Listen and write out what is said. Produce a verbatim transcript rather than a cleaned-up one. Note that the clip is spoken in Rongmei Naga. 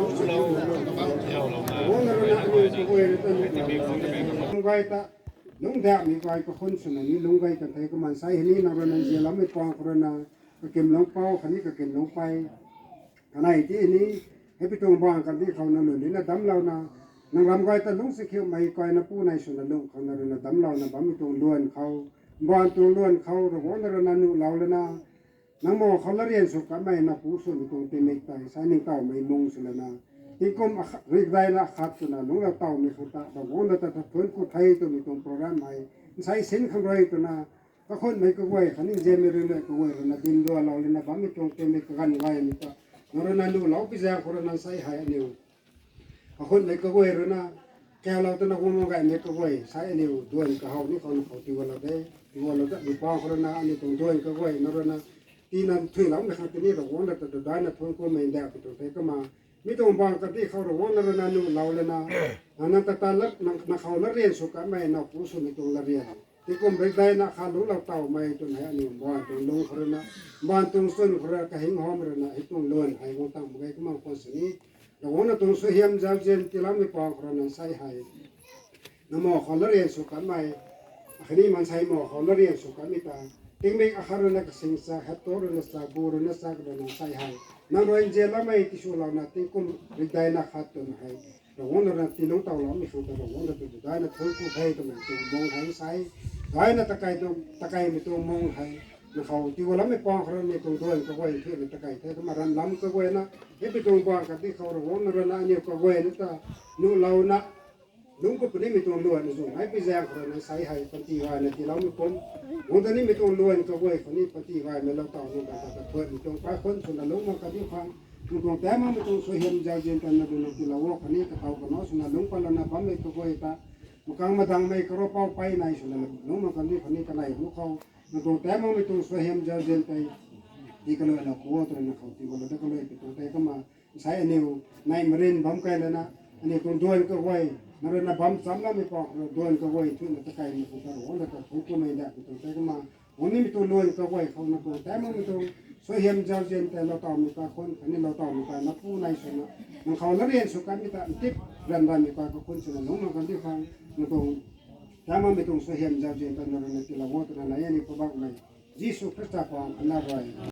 lungc sa thiu na lung khou, guangna rui na aniu kaguay rui ta lungc gay ta, lungc damei guay kakhun swna ni lungc gay ta the kumna nsai hei ni nang rui na nzianloumei pang khou rui na, kakimlungc pou khatni kakimlungc pei, kanei ti ni, hei pi tuang bang kandih khou na lun ni na damclouna, nang ram guay ta lungc sa thiumei kaina pu nai swna lungc khou na rui na damclouna bammei tuang luan khou, mbaanv tuang luan khou Ravguangc na rui na nuhlou lana, nang maw khou latryan sw kanmei na pu swmei tuang tingmik tei sa ningtowmei mung swlana, tingkum akhat, rikdaina akhat twna lungclou towmei khang ta Ravguangc na ta ta thuanc ku the twmei tuang program hei nsai sin khang rui twna, kakhunmei kaguay khatni nzianmei ruimei kaguay rui na dindualou lana bammei tuang tingmik kaganv gaymei ta nang rui na nuhlou pi zaeng khou rui na nsai hei aniu kakhunmei kaguay rui na, kaulou twna guang gaymei kaguay sa aniu duan kahow ni khou na khou tiigualou de, tiigualou ta mi pang khou rui na aniu tuang duan kaguay nang rui na, tina thuiloumei khang tini Ravguangc na ta ta daina thuanc kumei nda pi tuang the kumna, mi tuang bang kandih khou Ravguangc na rui na nuhlou lana, nang ta ta lat, nang khou latryan sw kanmei na pu swmei tuang latryan, tingkum rikdaina akhat lungclou towmei twna hei aniu mbaanv tuang lung khou rui na, mbaanv tuang chwn khou rui kahing hawmei rui na hei tuang luan hei guang tang mak ge kumna khwan sini, Ravguangc na tuang suaihiam zauzian tiiloumei pang khou rui na nsai hei nang maw khou latryan sw kanmei, akhatni maansei maw khou latryan sw kanmei ta, tingmik akhat rui na kasing cha, heptou rui na cha, bu rui na cha, kadana nsai hei nang rui nzianloumei tiswlouna tingkum rikdaina khat twna hei Ravguangc na rui na tiilungc towloumei khang ta Ravguangc na ta ta daina thuanc ku the twmei tuang mung hei nsai, daina takai tu, takaimei tuang mung hei, nang khou tiigualoumei pang khou rui ni tuang duan kaguay thuina takai the kumna ram lam kaguay na, hei pi tuang bang kandih khou Ravguangc na rui na aniu kaguay na ta nuhlouna, lungc ku punimei tuang luan na zung hei pi zaeng khou rui na nsai hei panty gayna tiiloumei kum, guang ta nimei tuang luan kaguay khou ni panty gaymei lou tow nang ta ta ta thuanmei tuang kaikhunc swna lungc mak kadiu khang, Nang tuang taanv makmei tuang suaihiam zauzian tei na rui na tiilou o khatni kathau kanow swna lungc pat lana bammei kaguay ta, makang madangmei karoupou pey nai swna lungc mak kan di khatni kanei nu khou nang tuang taanv makmei tuang suaihiam zauzian tei tii kaluailou khou o twna nang khou tii gualou da kaluaipui tuang tei kumna, nsai aniu nai marin bam kai lana, aniu tuang duan kaguay na rui na bam chamlamei pang duan kaguay thuina takaimei khou ta rui na kakhun kumei da pui tuang tei kumna, aniu nimei tuang luan kaguay khou nang tuang taanv makmei tuang suaihiam zauzian tei lou tawmei kaikhunc khatni lou tawmei kai na pu nai swna, nang khou na rian sw kanmei ta ntip ranv ranmei kai kaikhunc swna lungc mak kan di khang, nang tuang taanv makmei tuang suaihiam zauzian tei na rui na tiilou o twna nai aniu Poubauhmei Jisu Khrista pang khana rui